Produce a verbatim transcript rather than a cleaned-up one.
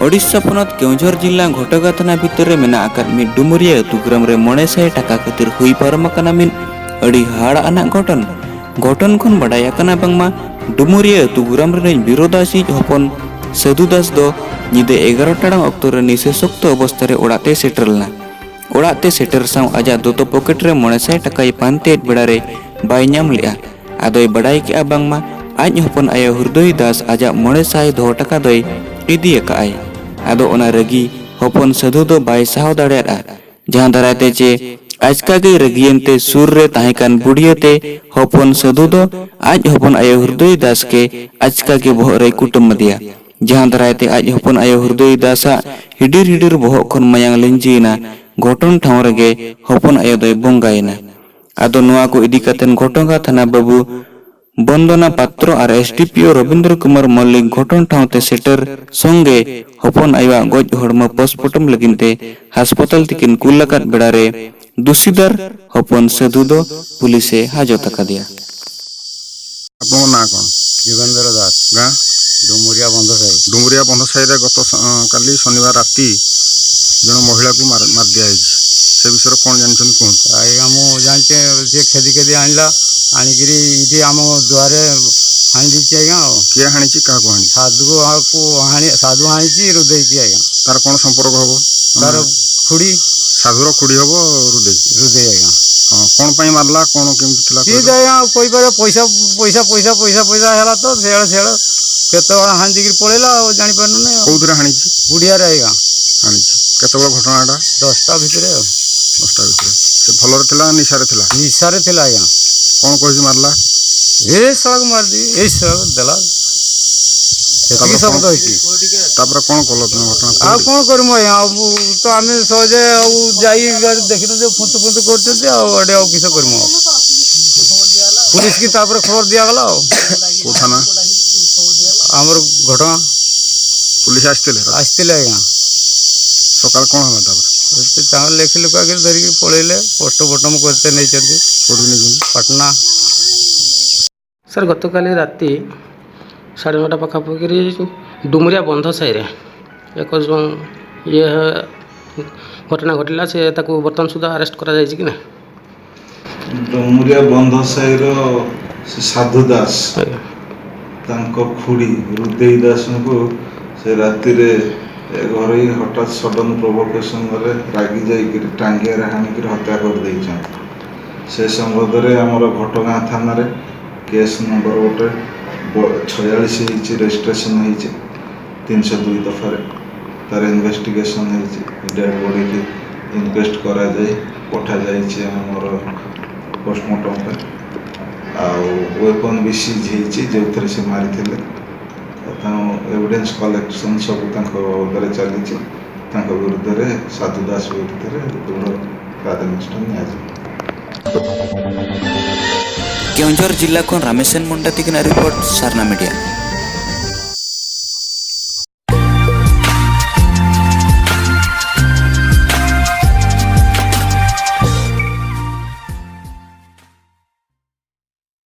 ᱳᱰᱤᱥᱟ ᱯᱚᱱᱚᱛ ᱠᱮᱣᱚᱱᱡᱷᱚᱨ ᱡᱤᱞᱟ ᱜᱷᱚᱴᱚᱜᱟ ᱛᱷᱟᱱᱟ ᱵᱷᱤᱛᱤᱨ ᱨᱮ ᱢᱮᱱᱟᱜ ᱟᱠᱟᱫ ᱢᱤᱫ ᱰᱩᱢᱩᱨᱤᱭᱟᱹ ᱟᱹᱛᱩ ᱜᱨᱟᱢ ᱨᱮ ᱢᱚᱬᱮ ᱥᱟᱭ ᱴᱟᱠᱟ ᱠᱷᱟᱹᱛᱤᱨ ᱦᱩᱭ ᱯᱟᱨᱚᱢ ᱟᱠᱟᱱᱟ ᱢᱤᱫ ᱟᱹᱰᱤ ᱦᱟᱦᱟᱲᱟᱜ ᱟᱱᱟᱜ ᱜᱷᱚᱴᱚᱱ᱾ ᱜᱷᱚᱴᱚᱱ ᱠᱷᱚᱱ ᱵᱟᱰᱟᱭ ᱟᱠᱟᱱᱟ ᱵᱟᱝᱢᱟ ᱰᱩᱢᱩᱨᱤᱭᱟᱹ ᱟᱹᱛᱩ ᱜᱨᱟᱢ ᱨᱤᱱᱤᱡ ᱵᱤᱨᱳᱫᱟᱥᱤᱡ ᱦᱚᱯᱚᱱ ᱥᱟᱹᱫᱷᱩ ᱫᱟᱥ ᱫᱚ ᱧᱤᱫᱟᱹ ᱮᱜᱟᱨᱚ ᱴᱟᱲᱟᱝ ᱚᱠᱛᱚ ᱨᱮ ᱱᱤᱥᱟᱹ ᱥᱚᱠᱛᱚ ᱚᱵᱚᱥᱛᱟ ᱨᱮ ᱚᱲᱟᱜ ᱛᱮᱭ ᱥᱮᱴᱮᱨ ᱞᱮᱱᱟ᱾ ᱚᱲᱟᱜ ᱛᱮ ᱥᱮᱴᱮᱨ ᱥᱟᱶ ᱟᱡᱟᱜ ᱫᱚᱛᱚ ᱯᱚᱠᱮᱴ ᱨᱮ ᱢᱚᱬᱮ ᱥᱟᱭ ᱴᱟᱠᱟᱭ ᱯᱟᱱᱛᱮᱭᱮᱫ ᱵᱮᱲᱟ ᱨᱮ ᱵᱟᱭ ᱧᱟᱢ ᱞᱮᱫᱼᱟ᱾ ᱟᱫᱚᱭ ᱵᱟᱰᱟᱭ ᱠᱮᱫᱼᱟ ᱵᱟᱝᱢᱟ ᱟᱡ ᱦᱚᱯᱚᱱ ᱟᱭᱳ ᱦᱨᱫᱚᱭ ᱫᱟᱥ ᱟᱡᱟᱜ ᱢᱚᱬᱮ ᱥᱟᱭ ᱫᱚᱦᱚ ᱴᱟᱠᱟ ᱫᱚᱭ ᱤᱫᱤ ᱟᱠᱟᱫᱼᱟᱭ᱾ ᱟᱫᱚ ᱚᱱᱟ ᱨᱟᱹᱜᱤ ᱦᱚᱯᱚᱱ ᱥᱟᱹᱫᱷᱩ ᱫᱚ ᱵᱟᱭ ᱥᱟᱦᱟᱣ ᱫᱟᱲᱮᱭᱟᱫᱼᱟ, ᱡᱟᱦᱟᱸ ᱫᱟᱨᱟᱭ ᱛᱮ ᱪᱮ ᱟᱪᱠᱟ ᱜᱮ ᱨᱟᱹᱜᱤᱭᱮᱱ ᱛᱮ ᱥᱩᱨ ᱨᱮ ᱛᱟᱦᱮᱸ ᱠᱟᱱ ᱵᱩᱰᱷᱤᱭᱟᱹ ᱛᱮ ᱦᱚᱯᱚᱱ ᱥᱟᱹᱫᱷᱩ ᱫᱚ ᱟᱡ ᱦᱚᱯᱚᱱ ᱟᱭᱳ ᱦᱨᱫᱚᱭ ᱫᱟᱥ ᱜᱮ ᱟᱪᱠᱟ ᱜᱮ ᱵᱚᱦᱚᱜ ᱨᱮᱭ ᱠᱩᱴᱟᱹᱢ ᱟᱫᱮᱭᱟ, ᱡᱟᱦᱟᱸ ᱫᱟᱨᱟᱭ ᱛᱮ ᱟᱡ ᱦᱚᱯᱚᱱ ᱟᱭᱳ ᱦᱨᱫᱚᱭ ᱫᱟᱥ ᱟᱜ ᱦᱤᱰᱤᱨ ᱦᱤᱰᱤᱨ ᱵᱚᱦᱚᱜ ᱠᱷᱚᱱ ᱢᱟᱭᱟᱝ ᱞᱤᱸᱡᱤᱭᱮᱱᱟ᱾ ᱜᱷᱚᱴᱚᱱ ᱴᱷᱟᱶ ᱨᱮᱜᱮ ᱦᱚᱯᱚᱱ ᱟᱭᱳ ᱫᱚᱭ ᱵᱚᱸᱜᱟᱭᱮᱱᱟ᱾ ᱟᱫᱚ ᱱᱚᱣᱟ ᱠᱚ ᱤᱫᱤ ᱠᱟᱛᱮ ᱜᱷᱚᱴᱚᱜᱟ ᱛᱷᱟᱱᱟ ᱵᱟᱹᱵᱩ ᱵᱚᱱᱫᱚᱱᱟ ᱯᱟᱛᱨᱚ ᱟᱨ ᱮᱥ ᱰᱤ ᱯᱤ ᱳ ᱨᱚᱵᱤᱱᱫᱨᱚ ᱠᱩᱢᱟᱨ ᱢᱚᱞᱞᱤᱠ ᱜᱷᱚᱴᱚᱱ ᱴᱷᱟᱶ ᱛᱮ ᱥᱮᱴᱮᱨ ᱥᱚᱝᱜᱮ ᱦᱚᱯᱚᱱ ᱟᱭᱳᱣᱟᱜ ᱜᱚᱡ ᱦᱚᱲᱢᱚ ᱯᱳᱥᱴᱢᱚᱨᱴᱮᱢ ᱞᱟᱹᱜᱤᱫ ᱛᱮ ᱦᱟᱥᱯᱟᱛᱟᱞ ᱛᱮᱠᱤᱱ ᱠᱩᱞ ᱟᱠᱟᱫ ᱵᱮᱲᱟ ᱨᱮ ᱫᱩᱥᱤᱫᱟᱨ ᱦᱚᱯᱚᱱ ᱥᱟᱹᱫᱷᱩ ᱫᱚ ᱯᱩᱞᱤᱥ ᱮ ᱦᱟᱡᱚᱛ ᱟᱠᱟᱫᱮᱭᱟ᱾ ଆପଣଙ୍କ ନାଁ କ'ଣ? ଯୁଗେନ୍ଦ୍ର ଦାସ। ଗାଁ? ଡୁମୁରିଆ ବନ୍ଧ ସାହି। ଡୁମୁରିଆ ବନ୍ଧ ସାହିରେ ଗତ ସ-, ଅ, କାଲି ଶନିବାର ରାତି ଜଣେ ମହିଳାକୁ ମାର-, ମାରି ଦିଆଯାଇଛି। ସେ ବିଷୟରେ କ'ଣ ଜାଣିଛନ୍ତି କୁହନ୍ତୁ। ଆଜ୍ଞା, ମୁଁ ଜାଣିଛି, ସେ ଖେଦି ଖେଦି ଆଣିଲା, ଆଣିକିରି ଏଇଠି ଆମ ଦୁଆରେ ହାଣି ଦେଇଛି ଆଜ୍ଞା। ଆଉ କିଏ ହାଣିଛି, କାହାକୁ ହାଣିଛି? ସାଧୁକୁ ଆକୁ ହାଣି-, ସାଧୁ ହାଣିଛି, ରୁଦେଇକି ଆଜ୍ଞା। ତାର କ'ଣ ସମ୍ପର୍କ ହବ? ତାର ଖୁଡ଼ି। ସାଧୁର ଖୁଡ଼ି ହବ ରୁଦେଇ। ରୁଦେଇ ଆଜ୍ଞା। ହଁ, କ'ଣ ପାଇଁ ମାରିଲା, କ'ଣ କେମିତି ଥିଲା ସିଏ କହିଲ? ତ ଆଜ୍ଞା କହିପାରିବ, ପଇସା, ପଇସା, ପଇସା, ପଇସା, ପଇସା ହେଲା ତ, ସେଆଡ଼େ, ସେଆଡ଼େ କେତେବେଳେ ହାଣି ଦେଇକିରି ପଳେଇଲା, ଆଉ ଜାଣିପାରୁନି ଆଉ। କୋଉଥିରେ ହାଣିଛି? ଗୁଡ଼ିଆରେ ଆଜ୍ଞା। ହାଣିଛି। କେତେବେଳେ ଘଟଣାଟା? ଦଶଟା ଭିତରେ ଆଉ। ଦଶଟା ଭିତରେ। ସେ ଭଲରେ ଥିଲା ନା ନିଶାରେ ଥିଲା? ନିଶାରେ ଥିଲା ଆଜ୍ଞା। କ'ଣ କହିକି ମାରିଲା? ଏ ଶଳାକୁ ମାରିଦେବି, ଏଇ ଶଳାକୁ ଦେଲା, ସେତିକି ତାପରେ କ'ଣ, ଶବ୍ଦ ହେଇଛି। ତାପରେ କ'ଣ କଲ ତମେ ଘଟଣା? ଆଉ କ'ଣ କରିମୁ ଆଜ୍ଞା, ଆଉ ମୁଁ ତ, ଆମେ ସହଜେ ଆଉ ଯାଇ ଦେଖିଲୁ ଯେ ଫୁନ୍ତୁ ଫୁନ୍ତୁ କରୁଛନ୍ତି, ଆଉ ଏଠି ଆଉ କିସ କରିମୁ ଆଉ। ପୁଲିସ କି ତାପରେ ଖବର ଦିଆଗଲା ଆଉ। କୋଉ ଥାନା? ଆମର ଘଟଣା। ପୁଲିସ ଆସିଥିଲେ? ଆସିଥିଲେ ଆଜ୍ଞା। ସକାଳେ କ'ଣ ହେଲା ତାପରେ? ଏତେ ତାଙ୍କର ଲେଖି ଲୁକା କରି ଧରିକି ପଳେଇଲେ, ପୋଷ୍ଟମର୍ଟମ କରିତେ ନେଇଛନ୍ତି। କୋଉଠି ନେଇଛନ୍ତି? ପାଟନା। ସାର୍, ଗତକାଲି ରାତି ସାଢ଼େ ନଅଟା ପାଖାପାଖିରେ ଡୁମୁରିଆ ବନ୍ଧ ସାହିରେ ଏକ ଜଣ ଇଏ ଘଟଣା ଘଟିଲା, ସେ ତାକୁ ବର୍ତ୍ତମାନ ସୁଦ୍ଧା ଆରେଷ୍ଟ କରାଯାଇଛି କି ନା? ଡମୁରିଆ ବନ୍ଧ ସାହିର ସେ ସାଧୁ ଦାସ, ଆଜ୍ଞା। ତାଙ୍କ ଖୁଡ଼ି ରୁଦେଇ ଦାସଙ୍କୁ ସେ ରାତିରେ ଏ ଘରୋଇ ହଠାତ୍ ସଡନ୍ ପ୍ରୋଭୋକେସନରେ ରାଗି ଯାଇକରି ଟାଙ୍ଗିଆରେ ହାଣିକରି ହତ୍ୟା କରିଦେଇଛନ୍ତି। ସେ ସମ୍ବନ୍ଧରେ ଆମର ଘଟଗାଁ ଥାନାରେ କେସ୍ ନମ୍ବର ଗୋଟେ ବ- ଛୟାଳିଶ ହେଇଛି, ରେଜିଷ୍ଟ୍ରେସନ୍ ହେଇଛି ତିନିଶହ ଦୁଇ ଦଫାରେ। ତାର ଇନଭେଷ୍ଟିଗେସନ୍ ହେଇଛି, ଡେଡ୍ ବଡ଼ିକି ଇନକ୍ୱେଷ୍ଟ କରାଯାଇ ପଠାଯାଇଛି ଆମର ପୋଷ୍ଟମର୍ଟମ୍ ପାଇଁ। ଆଉ ୱେପନ୍ ବି ସିଜ୍ ହେଇଛି, ଯେଉଁଥିରେ ସେ ମାରିଥିଲେ। ତାଙ୍କ ଏଭିଡେନ୍ସ କଲେକ୍ସନ୍ ସବୁ ତାଙ୍କ ଉପରେ ଚାଲିଛି। ତାଙ୍କ ବିରୁଦ୍ଧରେ, ସାଧୁ ଦାସ ବିରୁଦ୍ଧରେ ଦୃଢ଼ କାର୍ଯ୍ୟାନୁଷ୍ଠାନ ନିଆଯିବ। କେଉଁଝର ଜିଲ୍ଲାକୁ ରାମେଶନ ମୁଣ୍ଡା ତିକିନା ରିପୋର୍ଟ, ସାରନା ମିଡ଼ିଆ।